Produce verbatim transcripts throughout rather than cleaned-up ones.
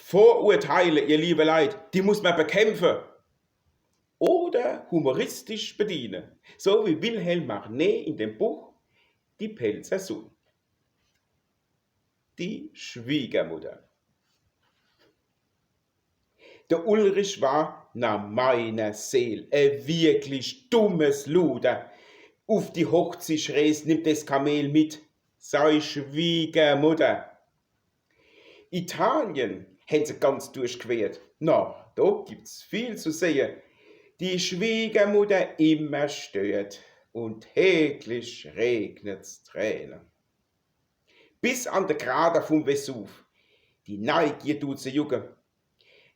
Vorurteile, ihr liebe Leit, die muss mer bekämpfe oder humoristisch bediene, so wie Wilhelm Marnet in dem Buch Die Pälzer Sunn. Die Schwiegermutter. Der Ulrich war, na meiner Seel, e wirklich dummes Luder. Uf die Hochzichrees nimmt des Kameel mit sei Schwiegermutter. Italien hän se ganz durchquert. Na, do gibt's viel zu sehe. Die Schwiegermutter immer stört und täglich regnet's Träne. Bis an de Krater vum Vesuv. Die Neigier dut se jucke.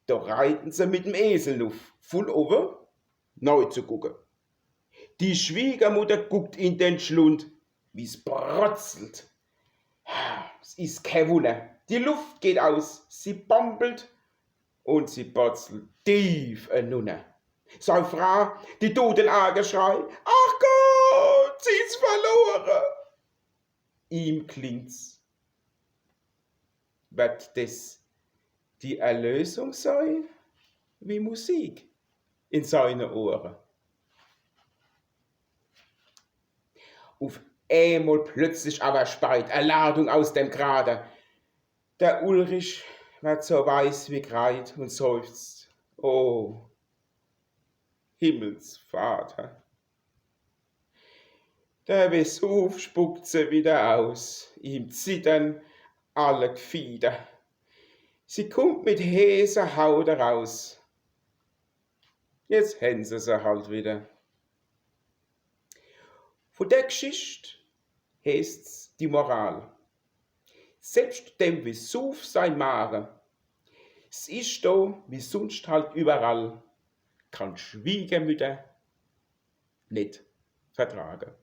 Do reiten se mit dem Esel nuff, vull owwe nei zu gucke. Die Schwiegermutter guckt in den Schlund, wie's brotzelt. S is kee Wunner, die Luft geht aus, sie bambelt und sie botzelt tief enunner. Sei Fra, die dut den Arge schrei: „Ach Gott, sie is verlore!“ Ihm klingt's. Werd des die Erlösung sei? Wie Musik in seine Ohre. Uf emol plötzlich awwer speit e Ladung aus dem Krater. Der Ulrich werd so weiß wie Kreid und seufzt: „Oh, Himmelsvater!“ Der Vesuv spuckt se wieder aus, ihm zittern alle Gfieder. Sie kummt mit heeßer Haut eraus. Jetzt hän se se halt wieder. Vun der Gschicht heeßt's die Moral: Selbscht dem Vesuv sei Mare, s is do wie sunscht halt überall, kann Schwiegermütter net vertrage.